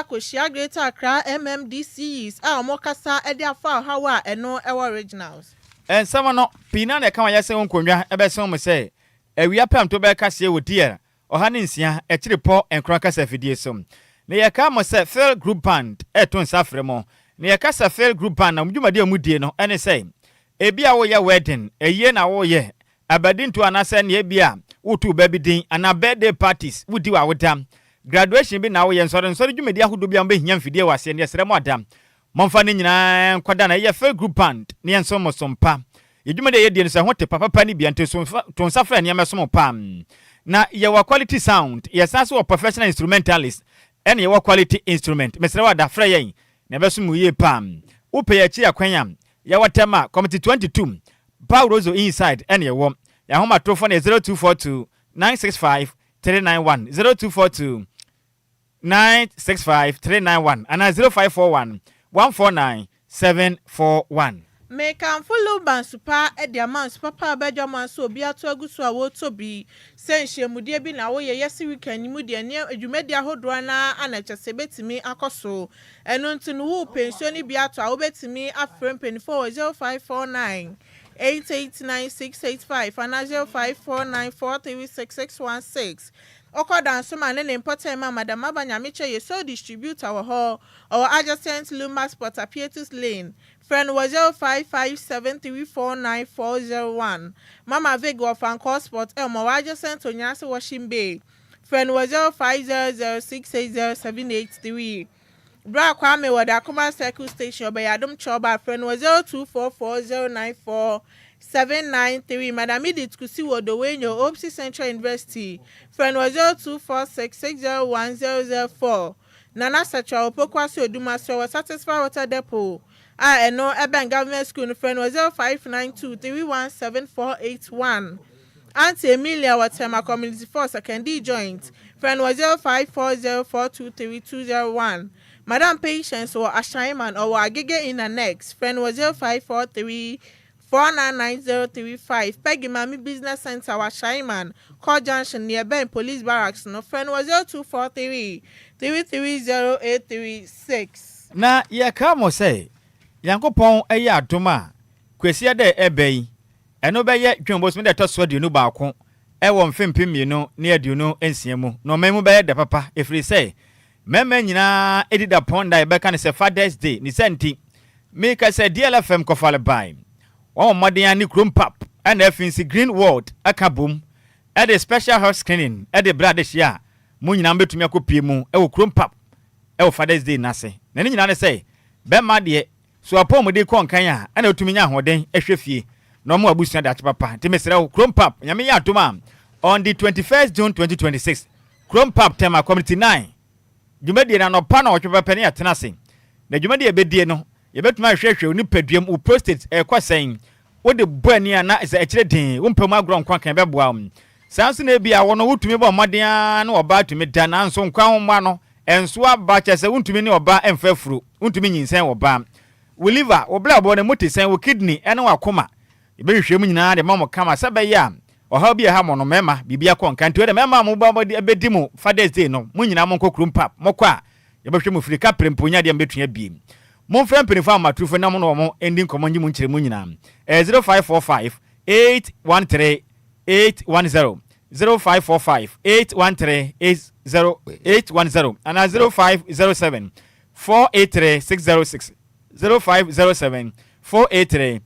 akɔhyia Greater Accra MMDCEs a wɔkasa de afa ɔhaw a ɛno wɔ Regionals. Nsɛm no, pii no ara na ɛka wɔn ayɛsɛm nkonnwa bɛsen wɔn sɛ awia pɛmto bɛyɛ kaseɛ wɔ DR 106 akyirepɔ nkron kasa afidie so. Na yɛkaa mo sɛ Phil Group Band reto nsa afrɛ mo. Na yɛka sɛ Phil Group Band na wɔn dwumadie a wɔdie no ne sɛ, ebia woreyɛ wedding, ayie na woreyɛ, abadintoɔ anaasɛ nea ebia woreto wo ba bi din anaa birthday parties, wodi w'awoda, graduation bi na woyɛ, nsɔrensɔre dwumadie ahodoɔ bi a mobɛhia mfidie wɔ aseɛ no yɛsrɛ mo ada Momfa ne nyinaa nkɔda na yɛyɛ Faith Group Band na yɛnsom mo som pa. Yɛn dwumadi a yɛdie no sɛ ɛho te papapa ne bia nti so to nsa frɛ nneɛma ɛsom pa. Na yɛwɔ quality sound, yɛsan nso wɔ professional instrumentalist ɛna yɛwɔ quality instrument. Mesrɛ wo ada frɛ yɛn na yɛbɛsom wo yie pa. Wopɛ yɛn akyiri akwan a, yɛwɔ Tema, Committee 22, Bawrozo inside ɛna yɛwɔ. Yɛn ahomatorofo no yɛ 0242 965 391, 0242. 965 391 anaa 0541 149 741. Mekamfo Leuba nsu pa de ama nsu papa a bɛadwaman so obi ato agu so a wɔretɔ bi. Sɛ nhyiamudie bi na woyɛ yɛse weekend yi mu deɛ nneɛma dwumadi ahodoɔ no ara na kyɛ sɛ ɛbɛtumi akɔ so. Ɛno nti no worepɛ nsuo no bi atɔ a wobɛtumi afrɛ mpaninfoɔ wɔ 0549 889 685 anaa 0549 436 616. Ɔkɔ Dansoman ne ne mpɔtam ma Madam Aba Nyamekyɛ yɛ sole distributor wɔ hɔ. Ɔwɔ adjacent Lumax Porter Pietus Lane. Frɛ no wɔ 0557349401. Mama Vig wɔ Fankor Spot Elm ɔwɔ adjacent Onyase Washing Bay. Frɛ no wɔ 0500680783. Bra Kwame wɔ Dakoman Circle Station, Ɔbɛyadom Kyɔba, frɛ no wɔ 0244094793. Madam Edith Kusi wɔ Doweno, Opsi Central University, frɛ no wɔ 0246601004. Nana Sɛkyerɛ wɔ Pokuase Odumase, ɔwɔ Satisfy Water Depot a ɛno ɛbɛn Government School no, frɛ no wɔ 0592317481. Auntie Emilia wɔ Tema Community 4 Sekondi Joint, frɛ no wɔ 0540423201. Madam Patience wɔ Ashaiman, ɔwɔ Agege Inn Annex, frɛ no wɔ 0543 499035. Peggy Maame Business Centre wɔ Ashaiman, Court Junction, near ɛbɛn Police Barracks no, frɛ no wɔ 0243 330836. Na yɛkaa mo sɛ, Nyankopɔn yɛ adom a, Kwasiada a ɛreba yi, Ɛno bɛyɛ June bosome da ɛtɔ so 21 wɔ mfe 2026 mu, na ɔman mu bɛyɛ dɛ papa ɛfiri sɛ mmarima nyinaa di dapɔn da a yɛbɛka no sɛ Father's Day. Ne saa nti, meka sɛ DLFM kɔfale bae. Wɔabɔ mmɔden ara ne kurom pap na afei nso Green World aka bom de special health screening de brɛ adehyeɛ a mo nyinaa mobɛtumi akɔpue mu wɔ kurom pap wɔ Father's Day no ase. Na ne nyinaa ne sɛ bɛrima deɛ So apɔwmuden kɔ nkan a, ɛna wotumi nya ahoɔden hwɛ fie na wɔn abusua daakye papa. Nti mesrɛ wo, Krom Pap, Nyame yɛ adom a, on the 21st June 2026, Krom Pap, Tema Community 9, dwumadie no anɔpa nɔwɔtwe pɛpɛ ne yɛatena ase. Na dwumadie a yɛbɛdie no, yɛbɛtumi ahwehwɛhwɛ wo nipaduam, wo prostate ɛrekɔ sɛn, wode bɔ ani a na sɛ akyire den, wo mpɛ mu agorɔ nkwa kan ɛbɛboa wo. Saa nso na ebia wo no wotumi bɔ mmɔden ara ne ɔbaa tumi da nanso nkwa ho mmoa no ɛnso aba kyerɛ sɛ wontumi ne ɔbaa mfa afuro, wontumi nyinsɛn wɔ baa. Wo liver, wo brɛboɔ no emu te sɛn, wo kidney ne w'akoma. Yɛbɛhwehwɛ mu nyinaa de ma mo kama sɛ ɛbɛyɛ a ɔhaw bi a ɛha mo no mmarima biribi akɔ nka. Nti wei deɛ mmarima a moba bɛdi mo Father's Day no mo nyinaa monkɔ kurom pap, mokɔ a yɛbɛhwɛ mo firi kaprɛ mpo nyɛ adeɛ a mobɛtua bie. Momfrɛ mpaninfoɔ ahomatorofo na mo ne wɔn ndi nkɔmmɔ ngye mo nkyerɛmu nyinaa. Ɛyɛ 0545 813 810, 0545 813 80 810 anaa 0507 483 606, 0507 483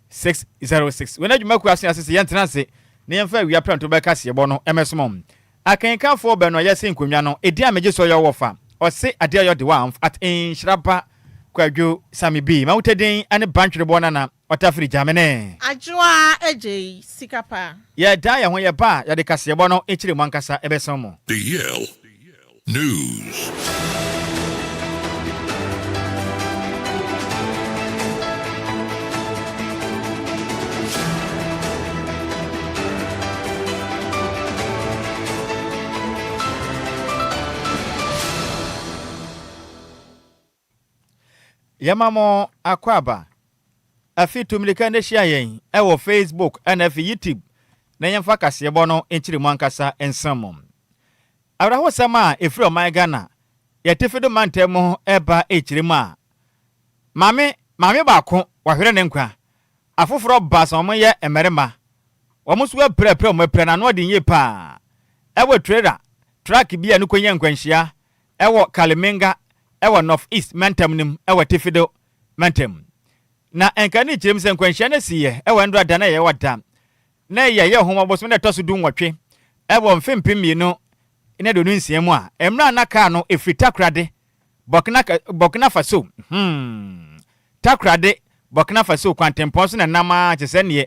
606. Wei na adwumakuo ase ase sɛ yɛntena ase na yɛmfa awia prɛnto bɛka seɛbɔ no mmɛsom. Akenkanfoɔ bɛn no a yɛse nkonnwa no edin a megye so yɛ wɔfa ɔse adeɛ ɔyɔ de wamf at nhyira ba Kwadwo Sammy B mawuta din ne Bantwereboɔ Nana Ɔtafiri Gyamene. Adwoa Adjei sika pa. Yɛdan yɛn ho yɛba a yɛde kaseɛbɔ no nkyerɛmu ankasa bɛsɛn mo. The Yale News. Yɛma mo akwaaba. Afi tu mmirika na hyia yɛn wɔ Facebook ɛna afi YouTube na yɛmfa kaseɛbɔ no nkyerɛmu ankasa nsɛm mo. Awerɛhosɛm a ɛfiri ɔman Ghana Yɛtifi do mantam mu ɛba ekyire mu a, maame maame baako wahwere ne nkwa. Afoforɔ baasa wɔn yɛ mmarima. Wɔn nso apirapira wɔn apira n'ano ɔden yie paa. Ɛwɔ trailer truck bi a no kɔnya nkwanhyia ɛwɔ Kaliminga ɛwɔ North East mantam no mu ɛwɔ Atifi do mantam. Na nka ne kyerɛ mu sɛ nkwanhyia no siiɛ ɛwɔ ndora da na ɛyɛ wɔ da na ɛyɛ yɛ ɔhoma bosome na ɛtɔ so 18 ɛwɔ mfe 2026 mu a mmerɛ a na kaa no ɛfiri Takoradi, Burkina Faso, Takoradi, Burkina Faso kwantempɔn so na nam a kyerɛ sɛ neɛ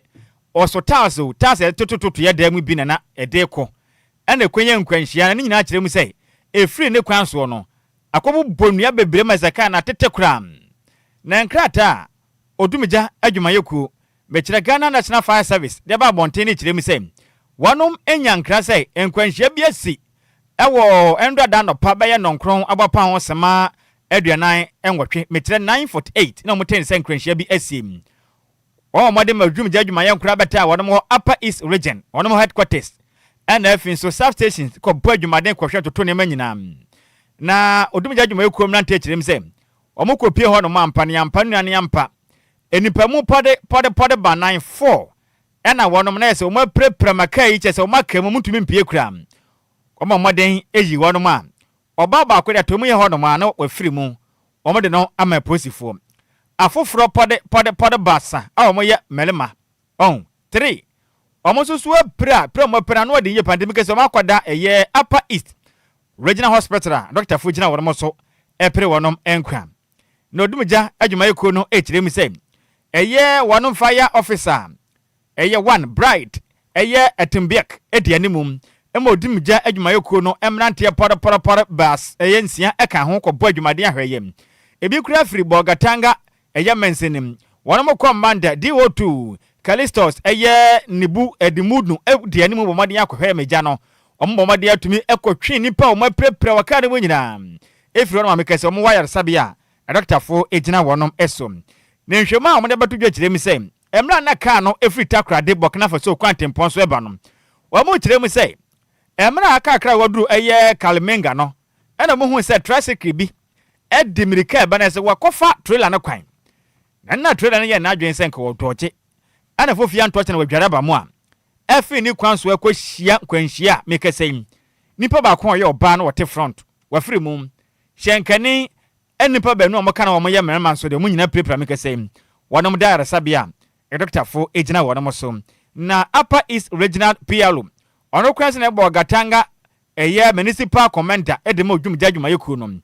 ɔso tiles o, tiles a yɛde yɛ dan mu bi na na ɛde kɔ ɛna ɛkɔnya nkwanhyia. Na ne nyinaa kyerɛ mu sɛ ɛfiri ne kwan soɔ no akɔbobɔ nnua bebree ma sɛ kaa no atete koraa. Na nkrataa a odumgya adwumayɛkuo, mekyerɛ Ghana National Fire Service, de ba abɔnten no kyerɛ mu sɛ wɔnom anya nkra sɛ nkwanhyia bi asi ɛwɔ ɛndrada nɔpa bɛyɛ 9 abɔpa ho sema 48, mekyerɛ 9:48, na wɔn ten sɛ nkwanhyia bi asi mu. Wɔn a wɔde ma odumgya adwumayɛ nkora bɛtɛ a wɔnom wɔ Upper East Region wɔnom headquarters ɛna afei nso sub stations kɔbɔ adwumaden kɔhwɛ toto nneɛma nyinaa. Na odumgya adwumayɛ kuo mmerante kyerɛ mu sɛ wɔn kɔ pie hɔ nom ampa ne ampa nua ne ampa nipa mu pɔde pɔde pɔde banan four ɛna wɔnom na yɛ sɛ wɔn apirapira maka yi kyɛ sɛ wɔn aka mu ntumi mpie kura. Wɔn a mmɔden eyi wɔnom a ɔbaa baako de ato mu yɛ hɔnom a na wafiri mu, wɔn de no ama apolisifoɔ. Afoforɔ pɔde pɔde pɔde baasa a wɔn yɛ mmarima ɔn three, wɔn nso so apira pira wɔn apira na wɔde yie pandemi kɛse. Wɔn akɔda ɛyɛ Upper East Regional Hospital a dɔktafoɔ gyina wɔn so ɛpere wɔn nkwa. Na odumgya adwumayɛkuo no ekyirɛ mu sɛ ɛyɛ wɔn fire officer ɛyɛ one bride ɛyɛ Ɛtumbiak edi anim ɛma odumgya adwumayɛkuo no mmeranteɛ pɔrɔpɔrɔpɔrɔ baas ɛyɛ nsia ɛka ho kɔbɔ adwumaden ahwɛyɛ. Ebi kura firi Bɔgatanga ɛyɛ mɛnsenim wɔn mo commander DO2 Calistos ɛyɛ Nibu Ɛdimudu ɛdi anim bɔ mmɔden akɔhwɛ ɛmɛgya no. Wɔn bɔ mmɔden atumi ɛkɔtwe nipa a wɔn apirapira wɔ kaa no mu nyinaa efiri hɔ no. Maame kɛse wɔn wɔ ayaresabea a adɔktafoɔ egyina wɔn so. Na nhwɛmu a wɔde bɛto dwa kyerɛ mu sɛ mmerɛ na kaa no efiri Takoradi, Burkina Faso kwantempɔn so ɛba no, wɔn kyerɛ mu sɛ mmerɛ a kakra a wɔduru ɛyɛ Kalimenga no ɛna wɔn hu sɛ tricycle bi ɛdi mirika ɛba na sɛ wɔkɔfa trailer no kwan na nna trailer no yɛ n'adwene sɛ nka wɔdɔɔgye ɛna fofia ntɔkye na wɔdware aba mu a ɛfiri ne kwan so ɛkɔ hyia nkwanhyia a mekasa yi, nipa baako a ɔyɛ ɔbaa no wɔte front wafiri mu hyɛnkani. Nipa baanu a wɔka na wɔn yɛ mmarima nso deɛ wɔn nyinaa pirapira. Mekasa yi, wɔnom da ayaresabea a dɔktafo gyina wɔnom so. Na Upper East Regional PRO ɔno kwan sɛ na ɛbɔ Gatanga ɛyɛ municipal commander ɛde ma odwumgya adwumayɛkuo no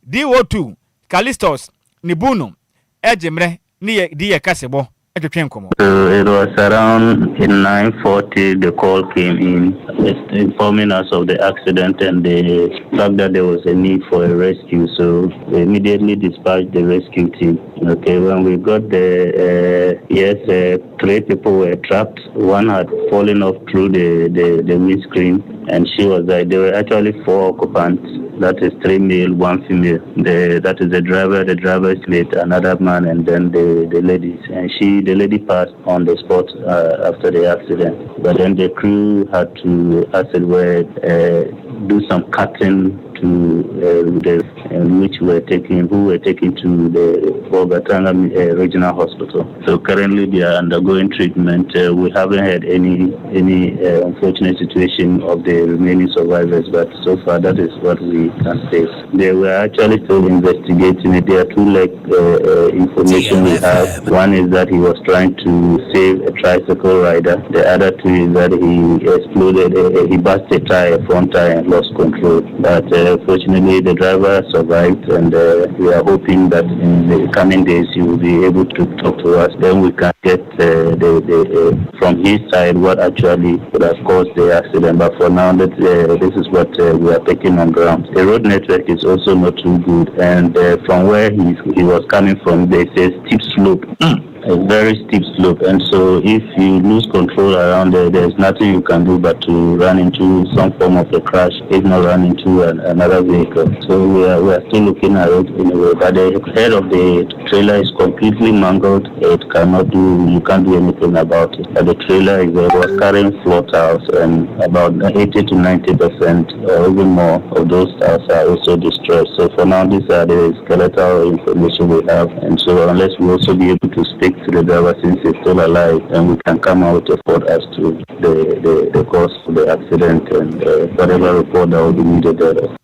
DO2 Calistos Nibuno ɛgye mmerɛ ne yɛ di yɛ kasebɔ ɛtwetwe nkɔmmɔ. So it was around 9:40 the call came in informing us of the accident and the fact that there was a need for a rescue. So we immediately dispatched the rescue team. Okay, when we got there, yes, three people were trapped. One had fallen off through the windscreen and she was there. There were actually four occupants. That is three male, one female. That is the driver, the driver's mate, another man, and then the ladies. And the lady passed on the spot after the accident. But then the crew had to, as it were, do some cutting to the which were taken, who were taken to the Bolgatanga Regional Hospital. So currently they are undergoing treatment. We haven't had any unfortunate situation of the remaining survivors, but so far that is what we can say. They were actually still investigating it. There are two like information we have. One is that he was trying to save a tricycle rider. The other two is that he exploded, he burst a tire, front tire, and lost control. But fortunately, the driver survived, and we are hoping that in the coming days he will be able to talk to us. Then we can get the from his side what actually could have caused the accident. But for now, that this is what we are taking on ground. The road network is also not too good, and from where he was coming from, there's a steep slope. a very steep slope, and so if you lose control around there, there's nothing you can do but to run into some form of a crash, if not run into an, another vehicle. So we are, we are still looking at it anyway, but the head of the trailer is completely mangled. It cannot do, you can't do anything about it. But the trailer is was carrying floor tiles, and about 80 to 90% or even more of those tiles are also destroyed. So for now, these are the skeletal information we have. And so unless we also be able to speak to the driver since he's still alive, then we can come out with a report as to the, the, the cause of the accident and whatever report that will be needed there.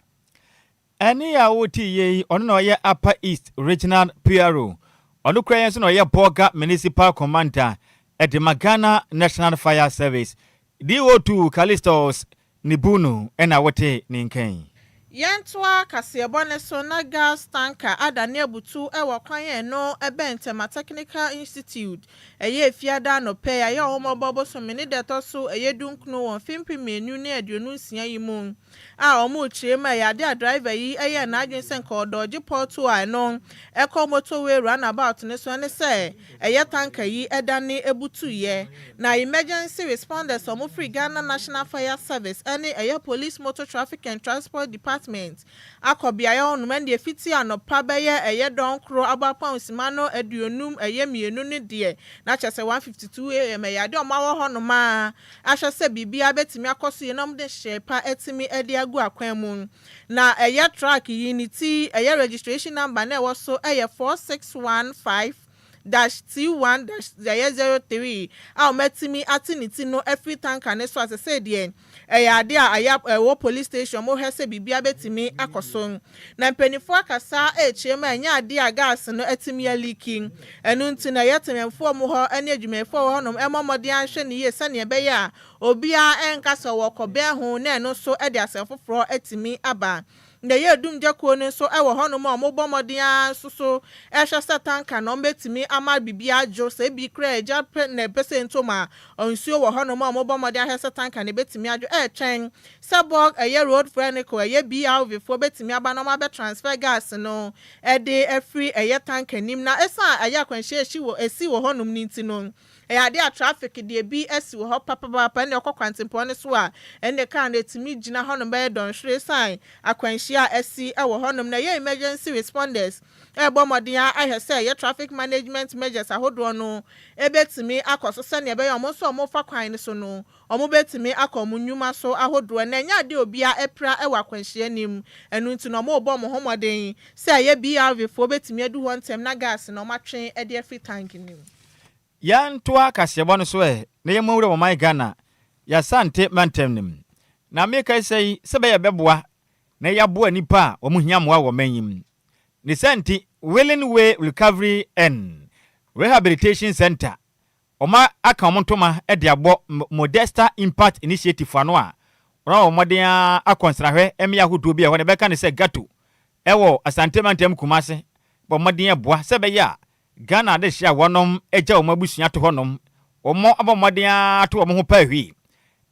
Ɛne a wote yie yi, ɔno na ɔyɛ Upper East Regional PRO. Ɔno kura yɛn nso na ɔyɛ Bolga Municipal Commander ɛde ma Ghana National Fire Service, DO2 Callistus Nibunu, ɛna wote ne nkan. Yɛntoa kaseɛbɔ ne so na gas tanker adane abutu wɔ kwan yɛn no bɛn Tema Technical Institute. Ɛyɛ Efiada anɔpɛ yi, ayɛ ɔhomɔbɔ bosome ne deɛ ɛtɔ so ɛyɛ 19 wɔ mfe 2026 yi mu a wɔn rekyerɛ mu a ɛyɛ ade a driver yi ɛyɛ n'adwene sɛ nka ɔdɔɔgye pɔɔto a ɛno ɛkɔ motorway roundabout ne so, ɛne sɛ ɛyɛ tanker yi ɛdane ebutuyɛ. Na emergency responders a wɔn firi Ghana National Fire Service ɛne ɛyɛ Police Motor Traffic and Transport Department akɔ beaeɛ hɔnom. Ɛne efiti anɔpa bɛyɛ ɛyɛ dɔn koro abɔ apɔnsima no aduonum ɛyɛ mmienu ne deɛ na kyerɛ sɛ 1:52 a.m. ɛyɛ ade a wɔn awɔ hɔnom a ahwɛ sɛ biribiara bɛtumi akɔ so yie na wɔde hyɛ pa ɛtumi ɛde agu akwan mu. Na ɛyɛ truck yi ne ti ɛyɛ registration number na ɛwɔ so ɛyɛ 4615-T1- ɛyɛ 03 a wɔatumi ate ne ti no afiri tanker ne so asese deɛ ɛyɛ ade a ɛyɛ ɛwɔ police station mo hwɛ sɛ biribiara bɛtumi akɔ so. Na mpanimfoɔ akasa ɛrekyerɛ mu a ɛnyɛ ade a gas no atumi aleak. Ɛno nti na ɛyɛ tɛmɛnfoɔ mu hɔ ne adwumayɛfoɔ wɔ hɔnom ɛmɔ mmɔden ahwɛ ne yie sɛnea ɛbɛyɛ a obiara ɛnka sɛ wɔkɔ ho na ɛno nso ɛde asɛm foforɔ atumi aba. Na ɛyɛ dumgyakuo no nso wɔ hɔnom a wɔbɔ mmɔden ara nso so ɛhwɛ sɛ tanker na wɔbɛtumi ama biribi adwo sɛ ebi kura agya pɛ na ɛpɛ sɛ ntom a nsuo wɔ hɔnom a wɔbɔ mmɔden ahwɛ sɛ tanker na ebɛtumi adwo, ɛretwɛn sɛ bɔ ɛyɛ road vehicle ɛyɛ BRV foɔ bɛtumi aba na wɔn abɛ transfer gas no ɛde afiri ɛyɛ tanker nim. Na ɛsan ɛyɛ akwanhyia esi wɔ esi wɔ hɔnom ne ti no, ɛyɛ adeɛ a traffic deɛ bi asi wɔ hɔ papaapa. Ɛna ɛkɔ kwantempɔn no so a ɛna kaa no etumi gyina hɔnom bɛyɛ dɔnhwere san akwanhyia a asi ɛwɔ hɔnom. Na ɛyɛ emergency responders ɛrebɔ mmɔden ahwɛ sɛ ɛyɛ traffic management measures ahodoɔ no ebetumi akɔ so sɛnea ɛbɛyɛ ɔmo nso a ɔmo fa kwan no so no, ɔmo betumi akɔ ɔmo nnwuma so ahodoɔ. Na ɛnyɛ adeɛ obiara ɛpira ɛwɔ akwanhyia nim. Ɛno nti na ɔmo rebɔ ɔmo ho mmɔden sɛ ɛyɛ BRV foɔ betumi adu hɔ ntɛm na gas na ɔmo atwe ɛde afiri tank nim. Yɛntoa kaseɛbɔ no so ɛ na yɛmmɔ wura wɔman Ghana yɛasante mantam no mu. Na meka sɛ yi sɛ bɛyɛ bɛboa na yɛaboa nnipa a wɔn hia mmoa wɔ man yi mu ne sɛ nti Willing Way Recovery and Rehabilitation Center ɔma aka wɔn ntoma de abɔ Modesta Impact Initiative ano a wɔn a wɔn mmɔden akɔ nsrahwɛ mmea ahodoɔ bi a ɛhɔ no bɛka ne sɛ ghetto ɛwɔ Asante mantam Kumase, bɔ mmɔden ɛboa sɛ bɛyɛ a Ghana ade hyɛ a wɔnom agya wɔn abusua to hɔnom, wɔn abɔ mmɔden ato wɔn ho paa hwii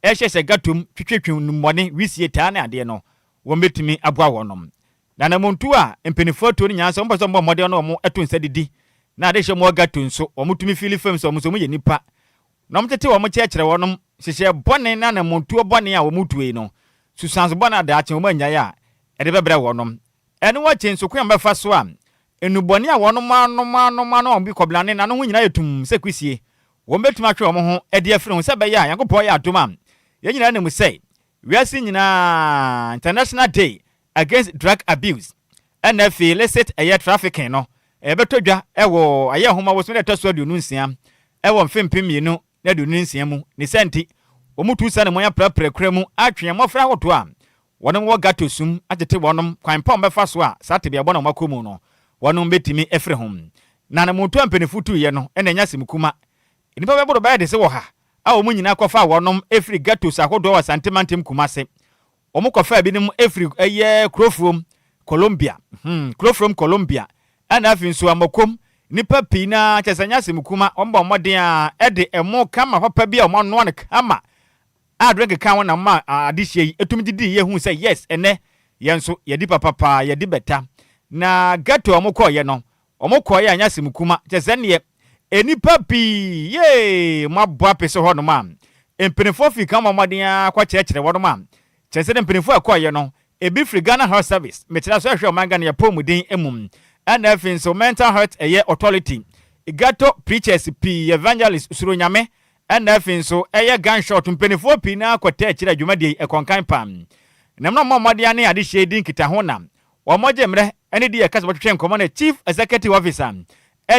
ɛhyɛ sɛ ghetto mu twitwitwi nnumɔne wisie taa ne adeɛ no, wɔn bɛtumi aboa wɔnom. Na namontu a mpanimfoɔ atuo no nyinaa sɛ wɔn pɛ sɛ wɔn bɔ mmɔden no, wɔn to nsa didi na ade hyɛ mu ghetto nso wɔn tumi feel fam sɛ wɔn nso wɔn yɛ nipa na wɔn tete wɔn kyerɛkyerɛ wɔnom hyehyɛ bɔne na namontuo bɔne a wɔn tuo yi no susanso bɔne adaakye wɔn anyae a ɛde bɛbrɛ wɔnom. Ɛno wɔkye nso kwan bɛfa so a nnubɔne a wɔnom anom anom anom bi kɔblane na no ho nyinaa yɛ tum sɛ kusie, wɔn bɛtumi atwe wɔn ho de afiri ho sɛ bɛyɛ a Nyankopɔn yɛ adom a yɛn nyinaa nim sɛ wiase nyinaa International Day Against Drug Abuse ɛna afei illicit ɛyɛ trafficking no ɛbɛtɔ dwa ɛwɔ ɛyɛ nhoma wɔ so na ɛtɔ so 26 ɛwɔ mfe 2026 mu. Ne sɛ nti wɔn tu sa ne mo aprapra kura mu atwe mmɔfra ahodoɔ a wɔn wɔ ghetto sum atete wɔnom kwan pa wɔn bɛfa so a saa tebea bɔ na wɔn akɔ mu no wɔnom bɛtumi afiri ho. Na ne mo mpanimfo tuiɛ no ɛna ɛnya asɛm kuma nnipa bɛboro bɛyɛ de sɛ wɔ ha a wɔn nyinaa kɔfa wɔnom efiri ghettos ahodoɔ wɔ Asante mantam Kumase. Wɔn kɔfa binom efiri ɛyɛ Kurofuom Colombia, Kurofuom Colombia, ɛna afei nso Amakom. Nipa pii naa kyɛ sɛ nyɛ asɛm kuma wɔn bɔ mmɔden a ɛde ɛmo kama papa bi a wɔn anoa no kama a drink ka ho na ma adehyɛ yi etum didi yɛ hu sɛ yes, ɛnɛ yɛn nso yɛdi papapaa yɛdi bɛta. Na ghetto a wɔn kɔɔyɛ no, wɔn kɔɔyɛ a nyɛ asɛm kuma kyɛ sɛ neɛ Nnipa pii yee moabɔ apese hɔnom a mpanimfoɔ firi kan bɔ mmɔden ara kɔkyerɛkyerɛ wɔnom a kyerɛ sɛ mpanimfoɔ a ɛkɔeɛ no ebi firi Ghana Health Service, mekyerɛ so ɛhwɛ ɔman Ghana yɛpɔmuden mu, ɛna afei nso Mental Health ɛyɛ Authority, Ghetto Preachers pii, Evangelist Suro Nyame, ɛna afei nso ɛyɛ Gunshot mpanimfoɔ pii naa kɔtaa akyire a dwumadie yi ɛkɔnkan paa. Nam na wɔmmɔ mmɔden ane adehyeɛ yi di nkitaho na wɔgye mmerɛ ɛne di ɛka sɛ wɔtwetwe nkɔmmɔ ne Chief Executive Officer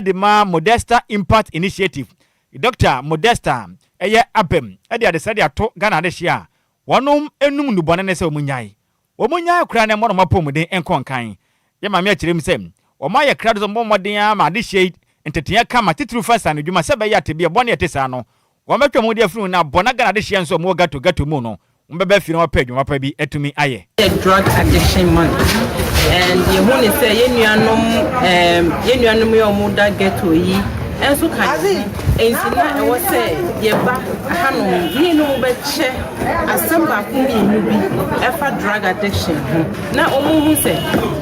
de ma Modesta Impact Initiative, Dɔkta Modesta yɛ abam de adesrɛ de ato Ghana adehyeɛ a wɔnom num nnubɔne ne sɛ wɔn nyae. Wɔn nyae koraa na ɛmmɔ wɔn apɔmuden nkɔ nkan. Yɛ maame akyerɛ mu sɛ wɔn ayɛ krado sɛ wɔbɔ mmɔden ara ma adehyeɛ yi nteteɛ kama titiriw fa nsaanodwuma sɛ ɛbɛyɛ a tebea bɔne a ɛte saa no Wɔbɛtwa wɔn ho de afiri ho na abɔ na Ghana adehyeɛ nso a wɔwɔ gato gato mu no wɔbɛba fie na wɔapɛ adwuma pa bi atumi ayɛ. Yɛ drug addiction month and yɛhu ne sɛ yɛn nuanom ɛɛm yɛn nuanom yi a wɔn da ghetto yi nso ka yɛn ho nti na ɛwɔ sɛ yɛba hanom ne yɛne wɔn bɛkyɛ asɛm baako mmienu bi ɛfa drug addiction ho na wɔn hu sɛ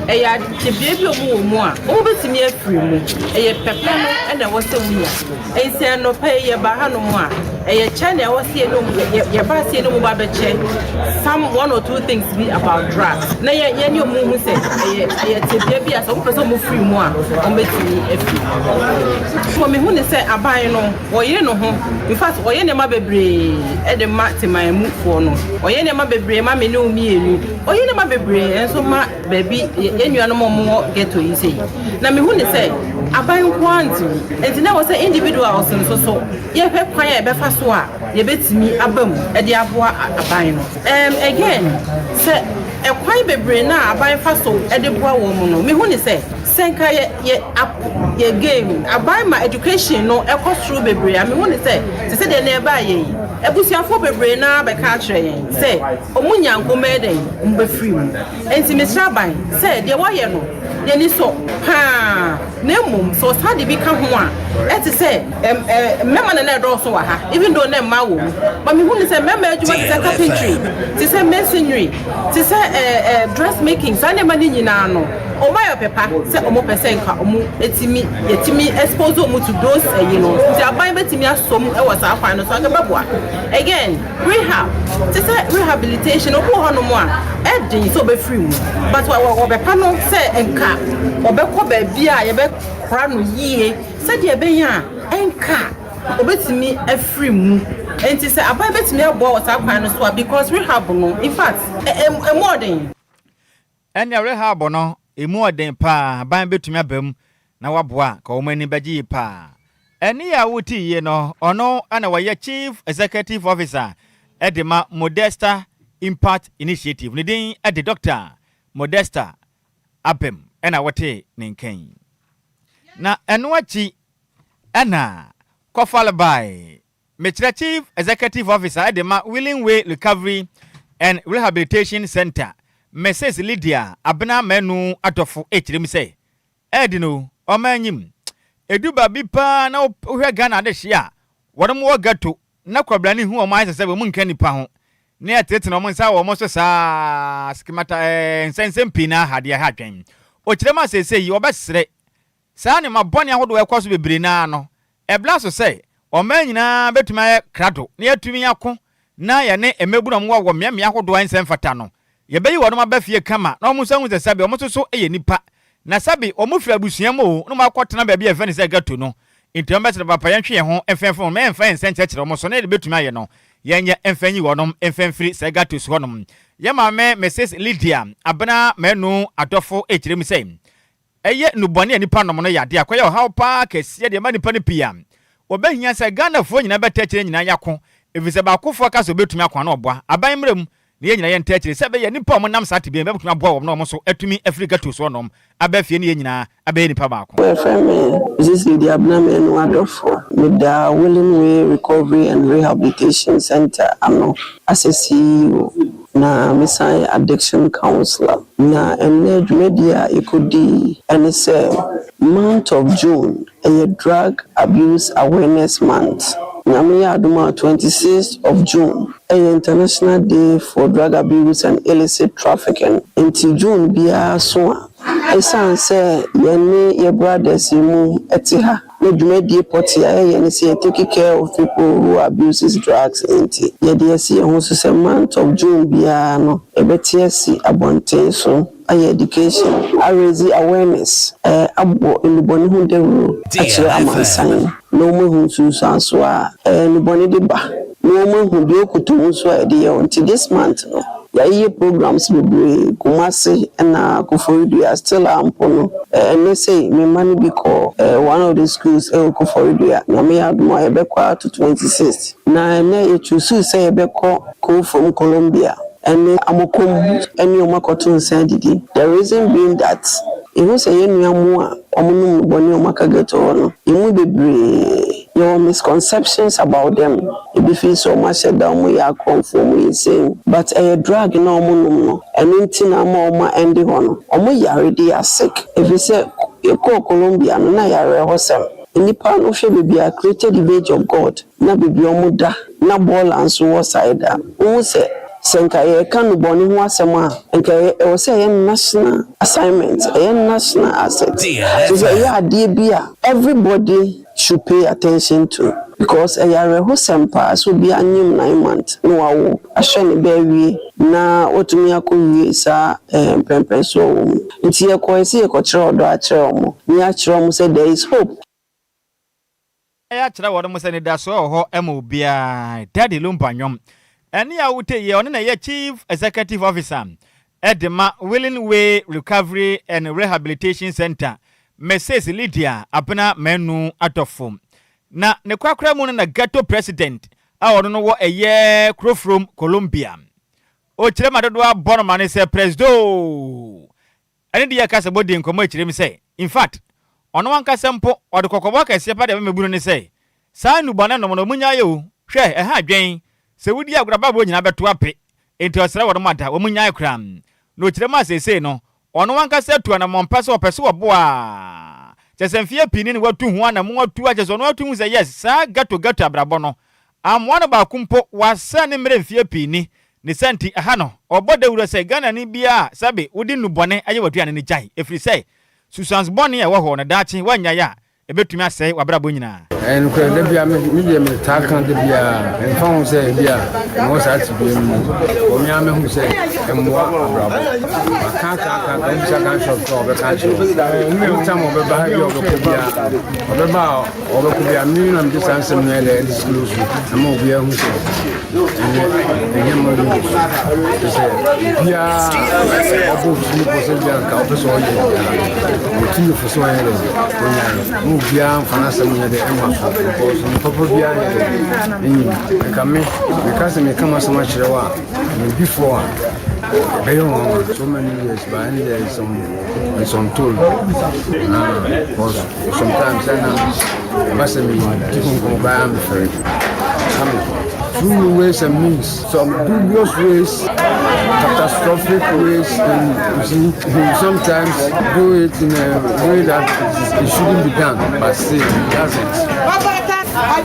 ɛyɛ tebea bi a wɔn wɔ mu a wɔn bɛtumi afiri mu ɛyɛ pɛpɛ no ɛna ɛwɔ sɛ wonya. Enti anɔpa yi yɛba hanom a, ɛyɛ kyɛ na ɛwɔ sɛ yɛne wɔn yɛ yɛba sɛ yɛne wɔn ba bɛkyɛ some one or two things bi about drugs na yɛ yɛne wɔn hu sɛ ɛyɛ ɛyɛ tebea bi a sɛ wɔpɛ sɛ wɔn firi mu a wɔn bɛtumi afiri mu. Wɔ mehu ne sɛ aban no wɔyere ne ho in fact wɔyɛ nneɛma bebree ɛde ma temanmufoɔ no wɔyɛ nneɛma bebree ma me ne wo mmienu wɔyɛ nneɛma bebree nso ma baabi yɛn nuanom a wɔwɔ ghetto yi sei na mehu ne sɛ aban nko ara ntumi nti na ɛwɔ sɛ individuals nso so yɛhwɛ kwan a yɛbɛfa so a yɛbɛtumi aba mu de aboa aban no. Um, again, sɛ ɛkwan bebree no a aban fa so de boa wɔn no, mehu ne sɛ sɛ nka yɛ yɛ up yɛ game aban ma education no ɛkɔ soro bebree a, mehu ne sɛ te sɛ deɛ na ɛbaa yɛ yi, abusuafoɔ bebree no ara bɛka akyerɛ yɛn sɛ wɔn nya nko bɛyɛ dɛn, wɔn bɛfiri mu. Enti mesrɛ aban sɛ deɛ wɔayɛ no yɛn ani sɔ pa ara na mmom sɛ ɔsan de bi ka ho a ɛte sɛ mmarima na na ɛdɔɔso wɔ ha even though na mmaa wɔ mu but mehu no sɛ mmarima adwuma te sɛ carpentry te sɛ masonry te sɛ dress making saa nneɛma no nyinaa no wɔn ayɛ ɔpɛ pa sɛ wɔn pɛ sɛ nka wɔn etimi yɛtumi expose wɔn to those ɛyi no nti aban bɛtumi asɔ mu wɔ saa kwan no so anka bɛboa again. Rehab, te sɛ rehabilitation, obi wɔ hɔnom a, ɛden sɛ ɔbɛfiri mu, but wɔbɛpa no sɛ nka ɔbɛkɔ baabi a yɛbɛkora no yie sɛdeɛ ɛbɛyɛ a ɛnka ɔbɛtumi afiri mu. Nti sɛ aban bɛtumi aboa wɔ saa kwan no so a, because rehab no, in fact, ɛmu ɔden. Ɛnneɛ Rahab no, emu ɔden paa, ban bɛtumi aba mu na waboa a, ka wɔn ani bɛgye yie paa. Ɛnne a wote yie no, ɔno na ɔyɛ Chief Executive Officer de ma Modesta Impact Initiative. Ne din de Dɔkta Modesta Abem na wote ne nka yi. Na ɛno akyi na Kɔfale bae. Mekyerɛ Chief Executive Officer de ma Willing Way Recovery and Rehabilitation Centre, Mrs Lydia Abena Manu Adɔfo kyerɛ mu sɛ, Ɛɛden o, ɔman nyim. Edu baabi paa na wohwɛ Ghana adehye a, wɔnom wɔ ghetto na kwabrane hu wɔn ayɛ sɛ sɛ wɔn nka nnipa ho na yɛtenetene wɔn nsa wɔ wɔn so saa skimata ɛɛ nsɛnsɛm pii na aha deɛ ɛha adwen. Ɔkyerɛ mu a seesei yi wɔbɛsrɛ saa nneɛma bɔne ahodoɔ a ɛkɔ so bebree no ara no Ɛbra so sɛ ɔman nyinaa betumi ayɛ krado na yɛatumi ako na yɛne mmabunu a wɔwɔ wɔ mmeammea ahodoɔ a ɛnsɛ mfata no. Yɛbɛyi wɔnom aba fie kama na wɔn nso ahu sɛ sɛbe wɔn nso so yɛ nnipa, na sɛbe wɔn firi abusua mu oo, na wɔakɔtena baabi a yɛfrɛ no sɛ ghetto no. Enti wɔbɛsrɛ papa yɛntwe yɛn ho mfa mfiri wɔn, na yɛmfa yɛn nsa nkyerɛkyerɛ wɔn so, na yɛde betumi ayɛ no, yɛnyɛ mfa nyi wɔnom mfa mfiri saa ghettos hɔnom. Yɛn maame Mrs. Lydia Abena Manu Adɔfo rekyerɛ mu sɛ, Ɛyɛ nnubɔne a nnipa nom no yɛ adeɛ a akɔyɛ ɔhaw paa kɛseɛ de ama nnipa no pii a wɔbɛhia sɛ Ghanafoɔ nyinaa bɛtaa akyire nyinaa yɛako ɛfiri sɛ baakofoɔ ka sɛ ɔbɛtumi ako ano ɔboa aban mmara mu na yɛn nyinaa yɛntaa akyire sɛ ɛbɛyɛ nnipa a wɔnam saa tebea yi bɛtumi aboa wɔn na wɔn nso atumi afiri ghetto soɔ nom aba fie ne yɛn nyinaa abɛyɛ nnipa baako. Wɔfrɛ me Mrs. Lydia Abena Manu Adofo. Meda Willing Way Recovery and Rehabilitation Centre ano as a CEO. Na mesan yɛ addiction counsellor. Na ɛnnɛ dwumadie a yɛkɔdii ne sɛ month of June ɛyɛ drug abuse awareness month. Nyame yɛ adom a 26th of June ɛyɛ international day for drug abuse and illicit trafficking. Nti June biara so a ɛsiane sɛ yɛne yɛ brothers yi mu te ha. Na dwumadie pɔte a yɛyɛ ne sɛ yɛ take care of people who abuses drugs, nti yɛde asi yɛn ho so sɛ month of June biara no, yɛbɛte asi abɔnten so ayɛ education, araise awareness, abɔ nnubɔne ho dawuro akyerɛ amansan na wɔn ahu nsunsuanso a nnubɔne de ba na wɔn ahu deɛ ɔkoto mu nso a yɛde yɛ wɔn. Nti this month no, yɛayɛ programs bebree Kumase ɛna Koforidua. Still a mpo no, ɛnɛ sɛ me mma no bi kɔ one of the schools ɛwɔ Koforidua. Nyame yɛ adom a, yɛbɛkɔ ato 26, na ɛnɛ yɛtwusu sɛ yɛbɛkɔ Krofrom Columbia ɛne Amokom ɛne ɔmo akɔto nsa didi. The reason being that ehu sɛ yɛn nua mu a ɔmo nom bɔne, ɔmo aka ghetto hɔ no, emu bebree yɛwɔ misconceptions about them. Ebi fi sɛ ɔmo ahyɛ da, ɔmo yɛ akorɔmfo, ɔmo yɛ same, but ɛyɛ drug na ɔmo nom no, ɛno nti na ama ɔmo ɛnde hɔ no. Ɔmo yare, they are sick. Efi sɛ yɛkɔɔ Columbia no, na yare hɔ sɛm nipa no hwɛ beebi a created image of God na beebi a ɔmo da na bɔɔla nso wɔ side a wohu sɛ nka yɛka no bɔne ho asɛm a, nka ɛwɔ sɛ ɛyɛ national assignment, ɛyɛ national asset, so sɛ ɛyɛ adeɛ bi a everybody should pay attention to, because ɛyɛ awerɛhosɛm paa sɛ obi anyim 9 months na wawo ahwɛ ne bɛɛ na watumi akɔ wie saa mpɛmpɛnsoɔ wɔ mu. Nti yɛkɔɛ sɛ yɛkɔkyerɛ ɔdɔ akyerɛ ɔmo na yɛakyerɛ ɔmo sɛ there is hope. Ɛyɛ akyerɛ wɔn mo sɛ nidasoɔ wɔ hɔ ma obiara. Daddy Lumba nnwom ɛne a wote yɛ, ɔno na ɛyɛ Chief Executive Officer ɛde ma Willing Way Recovery and Rehabilitation Center, Mrs Lydia Abena Manu Adɔfo. Na ne korakora mu no na ghetto president a ɔno no wɔ ɛyɛ Kurofrom Columbia, ɔkyerɛ ma dodoɔ abɔ no ma ne sɛ Presido. Ɛne deɛ yɛka sɛ bɔdi nkɔmmɔ akyerɛ mu sɛ in fact, ɔno ankasa mpo ɔde kɔkɔbɔ kɛseɛ pa deɛ bɛmɛbu no ne sɛ saa nnubɔne nom no, ɔmu nya yɛ o. Hwɛ, ɛha adwɛn sɛ wodi agorababɔ nyinaa bɛto ape, enti ɔsrɛ wɔn mu ada wɔn nyae koraa. Na ɔkyerɛ mu aseesei no, ɔno ankasa atu anammɔmpa sɛ ɔpɛ sɛ wɔboa kyɛ sɛ mfeɛ pii ne ne watu ho anammɔn atu akyɛ sɛ ɔno atu hu sɛ yes, saa ghetto ghetto abrabɔ no amoa no baako mpo wasɛ ne mmerɛ mfeɛ pii ni ne sɛ. Nti ɛha no, ɔbɔ dawuro sɛ Ghanani biara, sɛbe wode nnubɔne ayɛ w'aduane no, gyae, ɛfiri sɛ susuans bɔne a ɛwɔ hɔ no, daakye woanyae a, ɛbɛtumi asɛe w'abrabɔ nyinaa. Ɛnokorɛ, da bia me deɛ metaa ka da biaa, ɛmfa ho sɛ bi a mewɔ saa tebea mu no, ɔmea mahu sɛ ɛmmoa abrabɔ. Maka ka ka ka, wobisa ka shop sɛ ɔbɛka kyerɛ wo anytime ɔbɛba ha bi a ɔbɛkɔ biaa, ɔbɛba a ɔbɛkɔ biaa, me na mede saa nsɛm no ɛdɛ disclose ama obiaa hu sɛ ɛnyɛ ɛnyɛ ma use sɛ biaa ɔbɔ tumi pɔ sɛ bia nka wopɛ sɛ ɔyɛ biaa ɔtumi fo sɛ ɔyɛ dɛ ɔnyae ma obiaa mfa no asɛm nyɛ dɛ ɛma so, because papa biaa yɛ dɛ ɛnyim. Nka me meka sɛ meka m'asɛm akyerɛ wo a, me before a ɛbɛyɛ nwanwa so many years, but ɛne deɛ it's untold. Ah, because sometimes ɛna ɛba sɛ medi ho nkɔmmɔ koraa, mefɛre. Through ways and means, some dubious ways, catastrophic ways, and you see, you sometimes do it in a way that it shouldn't be done, but still it doesn't.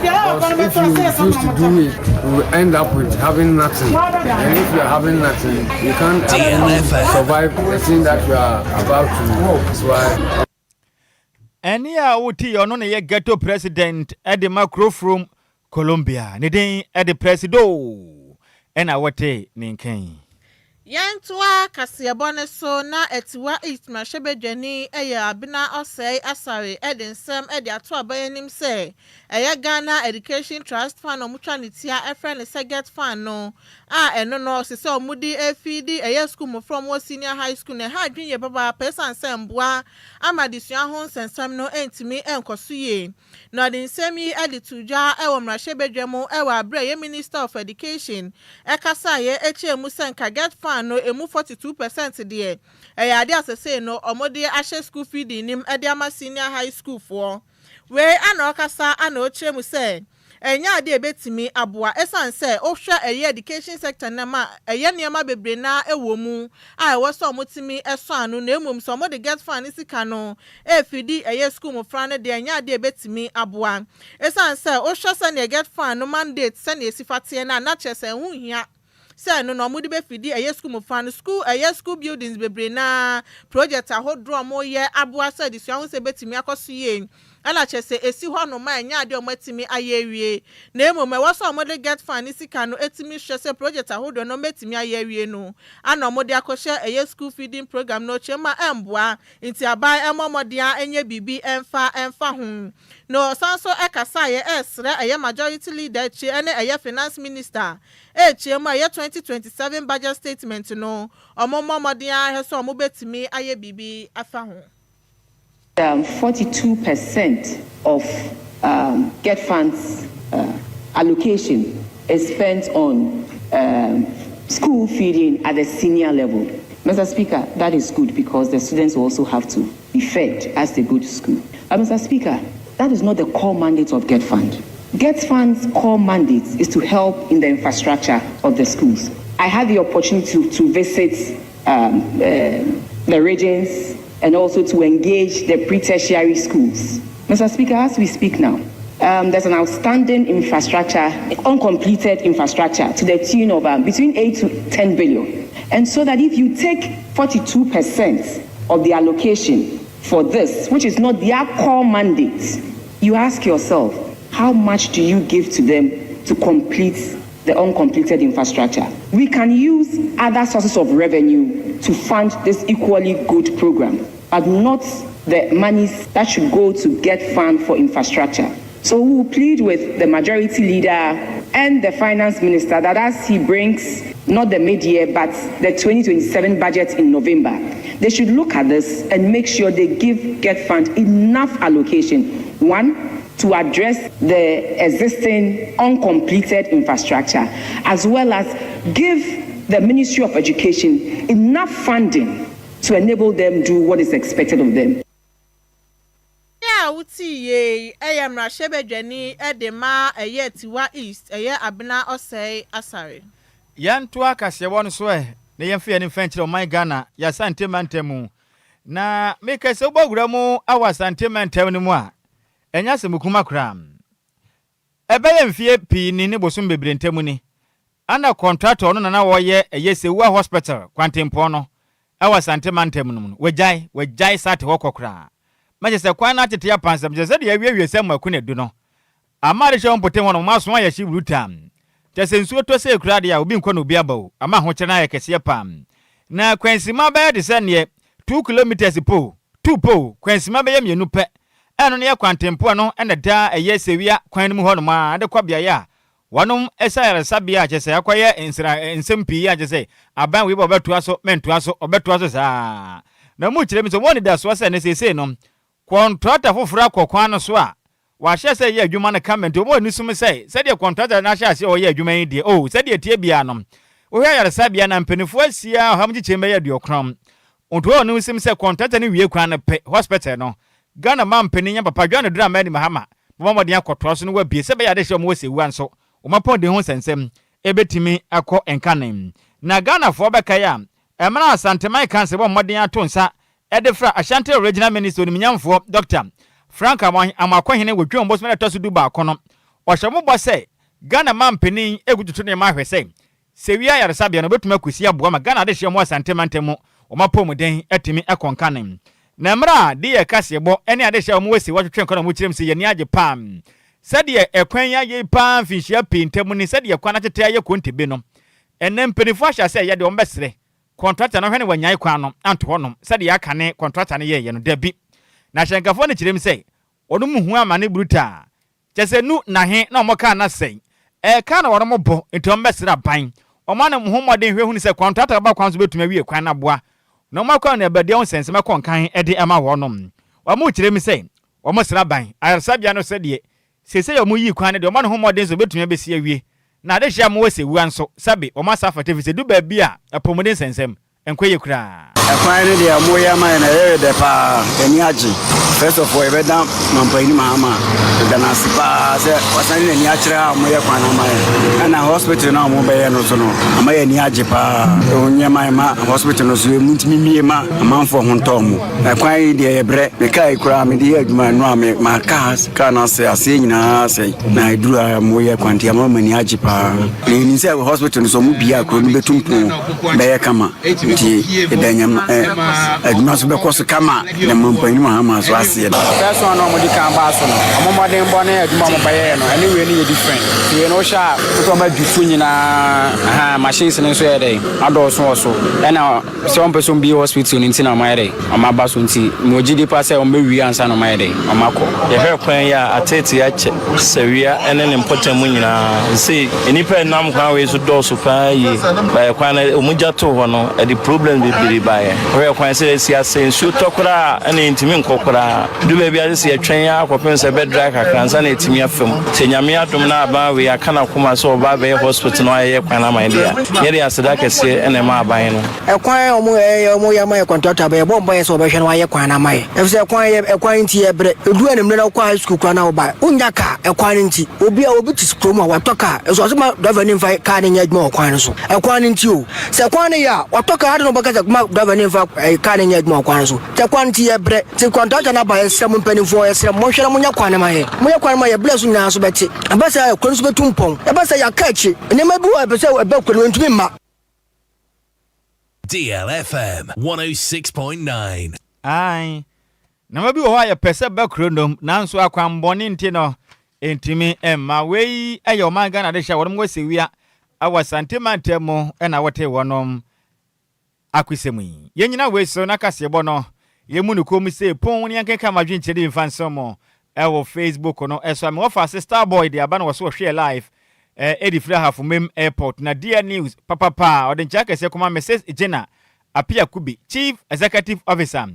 Because if you refuse to do it, you will end up with having nothing. And if you are having nothing, you can't actually survive the thing that you are about to. That's why. Ɛne a wote yɛ, ɔno ne yɛ ghetto president ɛde ma Kurofrom Columbia, ne din ɛde Presido ɛna wɔte ne nkan. Yɛntoa kaseɛbɔ ne so na Atiwa East mmarahyɛbadwani yɛ Abena Ɔsɛe Asare de nsɛm de ato aban anim sɛ ɛyɛ Ghana Education Trust Fund a wɔtwa ne tia ɛfrɛ no sɛ GET Fund no a ɛno no ɔsi sɛ wɔde efidi ɛyɛ sukuu mmɔfra a wɔwɔ senior high school na ɛha adwene yie papaapa, ɛsiane sɛ mboa ama adesua ho nsɛnsɛm no ntumi nkɔ so yie. Na ɔde nsɛm yi de to dwa wɔ mmarahyɛbadwa mu wɔ abere a ɛyɛ Minister of Education ɛkasaeɛ akyerɛ mu sɛ nka GET Fund no emu 42% deɛ, ɛyɛ adeɛ a sɛsei no wɔde ahyɛ school feeding nim de ama senior high school foɔ. Wei ana ɔkasa ana ɔkyerɛ mu sɛ ɛnyɛ adeɛ a ɛbɛtumi aboa, ɛsiane sɛ wohwɛ ɛyɛ education sector nam a, ɛyɛ nneɛma bebree naa ɛwɔ mu a ɛwɔ sɛ ɔmotumi ɛsɔ ano, na mmom sɛ ɔmode GET Fund ne sika no ɛfidi ɛyɛ school mmɔfra no deɛ, ɛnyɛ adeɛ a ɛbɛtumi aboa, ɛsiane sɛ wohwɛ sɛnea GET Fund no mandate sɛnea esi fa teɛ no a, na kyerɛ sɛ ɛho hia sɛ ɛno na ɔmode bɛfidi ɛyɛ school mmɔfra no. School ɛyɛ school buildings bebree naa, project ahodoɔ a wɔyɛ aboa sɛ adesua ho sɛ ɛbɛtumi akɔ so yie. Ɛna kyerɛ sɛ esi hɔnom a ɛnyɛ adeɛ a wɔatumi ayɛ awie, na mmom ɛwɔ sɛ wɔde GETFund ne sika no tumi hwɛ sɛ project ahodoɔ no wɔbɛtumi ayɛ awie no ana wɔde akɔhyɛ ɛyɛ school feeding program no ɔkyerɛ mu a ɛmboa. Nti aban mmɔ mmɔden a ɛnyɛ biribi ɛmfa ɛmfa ho. Na ɔsan nso ɛkasaeɛ ɛresrɛ ɛyɛ majority leader akyi ɛne ɛyɛ finance minister ɛrekyerɛ mu a ɛyɛ 2027 budget statement no wɔn mmɔ mmɔden ahwɛ sɛ wɔn bɛtumi ayɛ biribi afa ho. 42% of GETFund's allocation is spent on school feeding at the senior level. Mr. Speaker, that is good because the students also have to be fed as they go to school. But Mr. Speaker, that is not the core mandate of GETFund. GETFund's core mandate is to help in the infrastructure of the schools. I had the opportunity to visit the regions and also to engage the pre-tertiary schools. Mr. Speaker, as we speak now, there's an outstanding infrastructure, uncompleted infrastructure to the tune of between 8 to 10 billion. And so that if you take 42% of the allocation for this, which is not their core mandate, you ask yourself, how much do you give to them to complete the uncompleted infrastructure? We can use other sources of revenue to fund this equally good program, but not the monies that should go to GETFund for infrastructure. So we will plead with the majority leader and the finance minister that as he brings not the mid-year but the 2027 budget in November, they should look at this and make sure they give GETFund enough allocation. One, to address the existing uncompleted infrastructure, as well as give the Ministry of Education enough funding to enable them do what is expected of them. A wote yie ɛyɛ mmarahyɛbadwani de ma ɛyɛ Atiwa East, ɛyɛ Abena Osei Asare. Yɛnto akaseɛbɔ no so ɛ na yɛmfa yɛn mfa nkyerɛ ɔman Ghana yɛasante mantam mu. Na meka sɛ wobɔ wura mu awɔ Asante mantam no mu a, ɛnyɛ asɛm kuma koraa. Ɛbɛyɛ mfie pii ni ne bosom bebree ntam ni ana contractor no nana wɔyɛ ɛyɛ Sewua Hospital kwantempɔn no ɛwɔ Asante mantam no mu no, wagyae sate hɔ kɔ koraa. Mɛkyɛ sɛ kwan no atete apansam kyɛ sɛdeɛ awiewie sɛ mmaku na du no ama ade hyɛ wɔn mpɔtam hɔ no, wɔn aso ayɛ hye brutaa. Kyɛ sɛ nsuo tɔ sɛ ekura deɛ a, obi nkɔ na obi aba o, ama ahokyere no ayɛ kɛseɛ paa. Na kwansima bɛyɛ de sɛ neɛ 2 kilometres po 2 po kwansima bɛyɛ 2 pɛ. Ɛno no yɛ kwantempɔn no ɛna da ɛyɛ Sewia kwan no mu hɔnom a de kɔ beaeɛ a wɔnom ɛsɛ ayaresabea a kyɛ sɛ akɔyɛ nsra nsɛm pii a kyɛ sɛ aban wei bɛ ɔbɛtoa so mɛntoa so, ɔbɛtoa so saa. Na mu kyerɛ mi sɛ wɔn nidasoɔ sɛ ne seesei no contractor foforɔ akɔ kwan no so a wahyɛ sɛ yɛ adwuma no kama, nti wɔn ani sum sɛ sɛdeɛ contractor no ahyɛ aseɛ ɔyɛ adwuma yi deɛ o, sɛdeɛ tie bia no wohwɛ ayaresabea na mpanimfoɔ asia ɔha mu kyekyɛm bɛyɛ 90 nti wɔn ani sum sɛ contractor no wie kwan no pɛ, hospital no, Ghana ma mpanin nya papa Dwa ne Dramani Mahama bɔbɔ mmɔden akɔtoa so no wabie sɛ bɛyɛ ade hyɛ wɔn wɔ Sewua nso wɔn apɔn ho nsɛnsɛm ebɛtumi akɔ nkane. Na Ghanafoɔ bɛkae a, ɛmena Asanteman Council bɔ mmɔden ato nsa ɛde fra Ashanti Regional Minister onimnyamfoɔ Dr Frank Amoakohene wɔ Twam bosome ɛtɔ so 11 no, ɔhyɛ mo bɔ sɛ Ghana ma mpanin egu tutu nneɛma ahwɛ sɛ Sewia ayaresabea no obɛtumi akɔsi aboa ma Ghana ade hyɛ mu Asante mantam mu wɔn apɔmuden atumi akɔ nkane. Na mmerɛ a de yɛ kaseɛbɔ ne ade hyɛ wɔn wɔ si wɔtwetwe nkɔ na wɔn kyerɛ mu sɛ yɛni agye paa sɛdeɛ ɛkwan yi ayɛ paa mfinhyia pii ntam ni, sɛdeɛ kwan atete ayɛ kontebe no, ɛnɛ mpanimfoɔ ahyɛ sɛ ɛyɛ deɛ wɔn bɛsrɛ contractor no hwɛ ne wɔnyae kwan no anto hɔnom sɛdeɛ aka ne contractor no yɛɛyɛ no dabi. Na ahyɛnkafoɔ no kyerɛ mu sɛ wɔn mu hu amane brutaa kyɛ sɛ nu nahe na wɔn kaa na sɛn ɛka na wɔn bɔ, nti wɔn bɛsrɛ aban wɔn ano ho mmɔden hwɛ hunu sɛ contractor ba kwan so bɛtumi awie kwan no aboa na wɔn akɔ na ɛbɛdeɛ ho nsɛnsɛm ɛkɔ nkan ɛde ɛma wɔnom. Wɔn kyerɛ mu sɛ wɔn srɛ aban ayaresabea no sɛdeɛ sese yɛ wɔn yi kwan no deɛ, wɔn ano ho mmɔden so bɛtumi abɛsi awie na ade hyɛ a wɔwɔ Sewua nso sɛbe wɔn asa afata fi sɛ du baabi a apɔmuden nsɛnsɛm nkɔ yie koraa. Ɛkwan no deɛ moyɛ ma yɛ no, ɛyɛ dɛ paa, ani agye. First of all, yɛbɛda mampanyini Mahama, yɛda no ase paa sɛ wasan de n'ani akyerɛ a moyɛ kwan no ama yɛ. Ɛna hospital no a mobɛyɛ no so no ama yɛ ani agye paa. Onyɛ ma hospital no so ɛmu ntumi mmie ma amanfoɔ ho ntɔɔ mo. Ɛkwan yi deɛ, yɛbrɛ. Me kaa yi koraa mede yɛ adwuma no a, ma kaa no ase aseɛ nyinaa sɛe na ɛduru a moyɛ kwan nti ama m'ani agye paa. Na yɛnim sɛ hospital no so ɔmo bie a, kuro no bɛtu mpon, bɛyɛ kama. Nti yɛda Nyame adwuma nso bɛkɔ so kama na Mampanyin Mahama nso aseɛ. First one no a wɔdi kan baa so no, wɔn mmɔdenbɔ ne adwuma a wɔbɛyɛɛ no, ɛne wei no yɛ different. Nti wei no wohwɛ a, wosɛ wɔadwi so nyinaa, ahaa, machines no nso yɛ dɛn, adɔɔso wɔ so. Ɛna sɛ wɔmpɛ sɛ wɔbue hospital no nti na wɔayɛ dɛn, wɔaba so. Nti mewɔ gyidie paa sɛ wɔbɛwie ansa na wɔayɛ dɛn, wɔakɔ. Yɛhwɛ kwan yi a, ateetee akyɛ Sawia ne ne mpɔtam mu nyinaa. Seesei nnipa a ɛnam kwan wei so dɔɔso paa yie. Baeɛ kwan no wɔn gya too hɔ no, ɛde problems bebree baeɛ. Wohwɛ kwan sɛ asi asɛe, nsuo tɔ koraa a ɛna yɛntumi nkɔ koraa. Ɛdu baabi a gye sɛ yɛtwɛn ara kɔpem sɛ ɛbɛdry kakra ansa na yɛatumi afa mu. Sɛ Nyame adom na aban wei aka n'akoma sɛ ɔba abɛyɛ hospital na wayɛyɛ kwan ama yɛn deɛ a, yɛde aseda kɛseɛ na ɛma aban no. Ɛkwan a wɔn ɛyɛ wɔn yɛ ama yɛ kɔntrata bɛ yɛbɔ mpaeɛ sɛ wɔbɛhwɛ na wɔayɛ kwan no ama yɛ efisɛ ɛkwan yɛ ɛkwan nti yɛ brɛ edu anwummerɛ na wokɔ high school koraa na woba wonnya car ɛkwan no nti obi a obi te kurom a watɔ car nso ɔsɛ ma driver no mfa car no nyɛ adwuma wɔ kwan no so ɛkwan no nti o sɛ kwan no yɛ a watɔ car ade na ɔbɛka sɛ ma driver no mfa car no nyɛ adwuma wɔ kwan no so sɛ kwan nti yɛ brɛ nti kɔntrata no aba yɛsrɛ mo mpanimfoɔ yɛsrɛ mo monhwɛ na monyɛ kwan no ma yɛ moyɛ kwan no ma yɛ brɛ so nyinaa so bɛte ɛbɛ sɛ kuro no so bɛtu mpɔn ɛbɛ sɛ yɛaka akyi nneɛma bi wɔ ɛpɛ sɛ ɛbɛ kuro no ntumi mma. DLFM 106.9. Aane, nneɛma bi wɔ hɔ a yɛpɛ sɛ ɛba kuro nom, nanso akwanbɔne nti no, ɛntumi mma. Wei yɛ ɔman Ghana adehyɛ a wɔnom wɔ Sewia wɔ Asante mantam mu na wɔte wɔnom Akosɛm yi. Yɛnnyina wei so na kaseɛbɔ no yɛmmu no komm sei pon na yɛnkenkan mo adwenkyerɛ no bi mfa nsɛm mo wɔ Facebook no so a. Me wɔfa ase Starboy de aba na wɔso wɔhwɛ yɛ live ɛde firi Ahafo Mem Airport na DR News papapa ɔde nkyɛ akɛseɛ kɔma Mrs Jenna Appiah Kubi Chief Executive Officer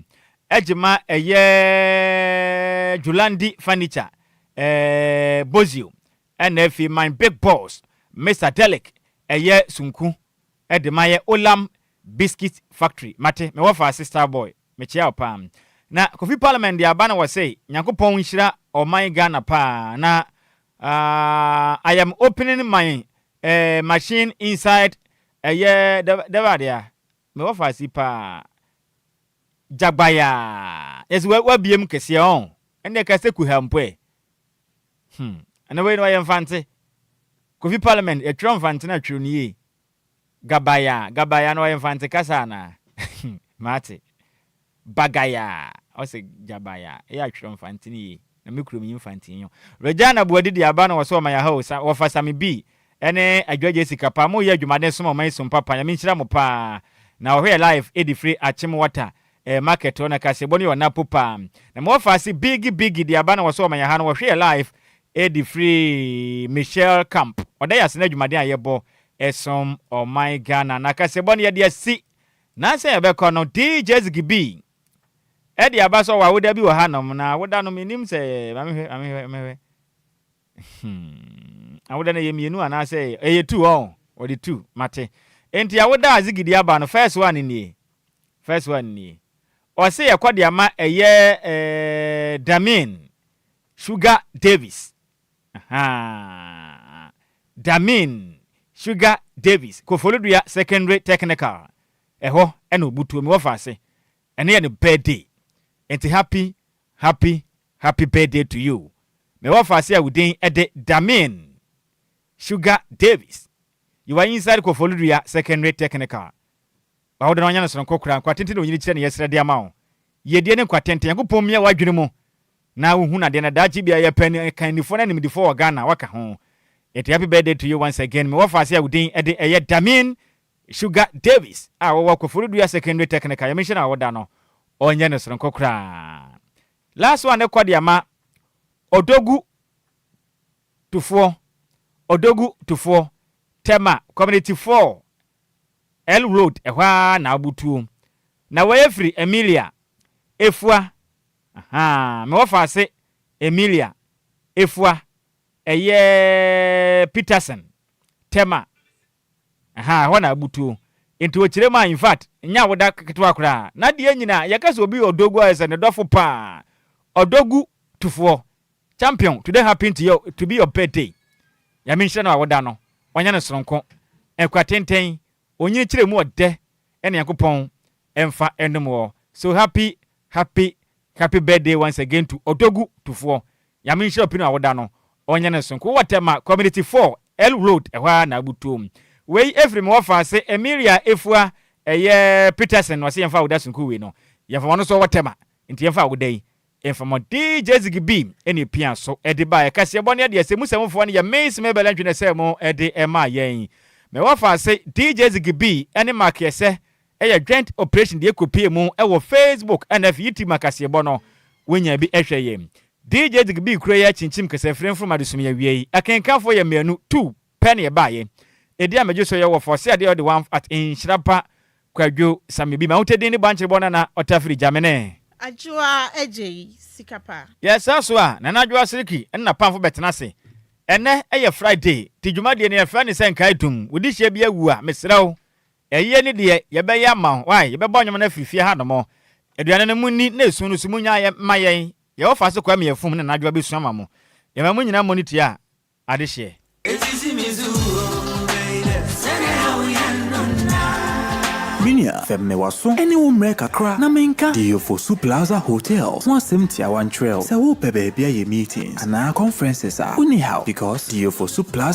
ɛgye ma ɛyɛ Julandi Furniture ɛɛ Bozio ɛna afei my big boss Mister Delic ɛyɛ Sunku de ma yɛ Olam biscuit factory mate me wɔfa ase star boy mekyea wo paa na Kofi parliament de aba na wɔse Nyankopɔn nhyira ɔman Ghana paa na ah I am opening my eh, machine inside ɛyɛ dɛbɛ adeɛ me wɔfa ase paa Jagbayaa yɛse wabiem kɛseɛ ɔn ɛndeɛ kɛse kuha mpo ɛ Hmm ɛnɛ wei no ɔyɛ mfante. Kofi parliament yɛtwerɛ mfante no a twerɛ no yie. Gabayaa gabayaa no ɔyɛ mfante kasa anaa? Mate. Bagayaa ɔsɛ gyabayaa ɛyɛ a twerɛ mfante no yie na me kurom yi mfante nyo. Regina Boadi de aba na wɔsɛ ɔma yaha o sa wɔfa Sami B ɛne Adwoa Jessica paa mo yɛ adwumaden som ɔman yi som papa Nyame nhyira mo paa na ɔhwɛ yɛ live ɛdi firi Akyem Water Eh market hɔ na kaseɛbɔ no yɛ ɔna po paa. Na ma wɔfa ase biggy biggy de aba na wɔsɛ wɔma yɛ ha no wɔhwe yɛ live de firi Michelle camp. Ɔda yɛ ase na adwumaden a yɛbɔ ɛsom ɔman Ghana. Na kaseɛbɔ no yɛde asi nansa yɛbɛkɔ no DJ Ziggy B ɛde aba sɛ ɔwɔ awoda bi wɔ ha nom na awoda no menim sɛ ma mehwɛ ma mehwɛ mehwɛ hmm awoda no ɛyɛ mmienu anaasɛ ɛyɛ two ɔn ɔde two mate enti awoda a Ziggy de aba no first one nie. First one nie. Ɔse yɛkɔ de ama ɛyɛ eh, Damin Sugar Davis. Ahaa. Damin Sugar Davis, Koforidua Secondary Technical. Ɛhɔ ɛna ɔbutuo, me wɔfa ase. Ɛno yɛ ne birthday. Nti happy, happy, happy birthday to you. Me wɔfa ase a wo din ɛde Damin Sugar Davis. You are inside Koforidua Secondary Technical. W'ahoɔden no ɔnyɛ no sononko koraa, nkwa tenten na onyini kyerɛ ne yɛsrɛ de ama wo. Yiedie ne nkwa tenten, Nyankopɔn mmia w'adwene mu na wo hunu adeɛ na daakye biara yɛ pɛ kannifoɔ ne animdifoɔ wɔ Ghana waka ho. Enti happy birthday to you once again, me wɔfa ase a wo din de ɛyɛ Damin Sugar Davis a wɔwɔ Koforidua Secondary Technical, Nyame nhyira no awoda no ɔnyɛ no sononko koraa. Last one ne kɔ de ama Odogu Tufoɔ, Odogu Tufoɔ, Tema Community 4 L road ɛhɔ ara na abotuo. Na wei firi Emilia, Efua, ahaa, me wɔfa ase Emilia, Efua, ɛyɛ Peterson, Tema, ahaa, ɛhɔ na abotuo. Nti ɔkyerɛ mu a, in fact, nyɛ awoda ketewa koraa. Na deɛ nyina, yɛka sɛ obi yɛ ɔdɔgu a, ɛsɛ ne dɔfo paa. Ɔdɔgu tufoɔ. Champion, today happen to, your, to be your birthday. Nyame nhyira no awoda no, ɔnyɛ no soronko. Nkwa tenten, onyini kyerɛ mu ɔdɛ ɛna Nyankopɔn ɛmfa ɛnom wɔ. So happy, happy, happy birthday once again to Odogu Tufoɔ. Nyame nhyira Opino awoda no, ɔnyɛ no soronko. Wowɔ Tema Community 4, L Road, ɛhɔ ara na abutuom. Wei ɛfiri me wɔfa ase Emilia Efua. Ɛyɛ Peterson na ɔse yɛmfa awoda sononko wei no yɛmfa ma ɔno nso ɔwɔ Tema nti yɛmfa awoda yi mfa ma DJ Ziggy B ɛna epia so ɛde baeɛ. Kaseɛbɔ no ɛdeɛ sɛ mu sɛmufoɔ no yɛ Miss Mabel Antwi na ɛsɛɛ mo ɛde ɛmaa yɛn. Mewɔ faase DJ Ziggy B ɛne Mark Yɛsɛ ɛyɛ joint operation deɛ ɛkɔpie mu ɛwɔ Facebook ɛna afei YouTube ma kaseɛbɔ no wonya bi ɛhwɛ yɛn. DJ Ziggy B kuro yi akyinkyim kasafire mframa de som yɛn awiei. Akenkanfoɔ yɛ mmienu, two, pɛ na ɛbaeɛ. Ɛdi a megye so yɛ wɔ fɔ sɛ adeɛ a ɔde one at nhyira pa Kwadwo Samuel bi ma wotɛ din ne Bankyere Nana Ɔtafiri Gyamene. Adwoa Agyei sika pa. Yɛ saa so a, Nana Adwoa Seriki ne n'apamfo bɛtena ase. Ɛnnɛ yɛ Friday, nti dwumadie no yɛfrɛ no sɛ Nkae Dum. Wo dehyeɛ bi awu a, mesrɛ wo, ayie no deɛ yɛbɛyɛ ama wo, wai, yɛbɛbɔ nnwom no afiri fie hanom. Aduane no monni na esu no nso monnya yɛ mma yɛn. Yɛwɔ Faase Kwame Afum ne Nana Adwoa bɛsu ama mo. Yɛma mo nyinaa mmɔ no tia adehyeɛ. Me nua, fɛm me w'aso ne wo mmerɛ kakra na menka The Ofosu Plaza Hotel ho asɛm tiawa nkyerɛ wo. Sɛ wopɛ baabi ayɛ meetings anaa conferences a, wonni haw because The Ofosu Plaza.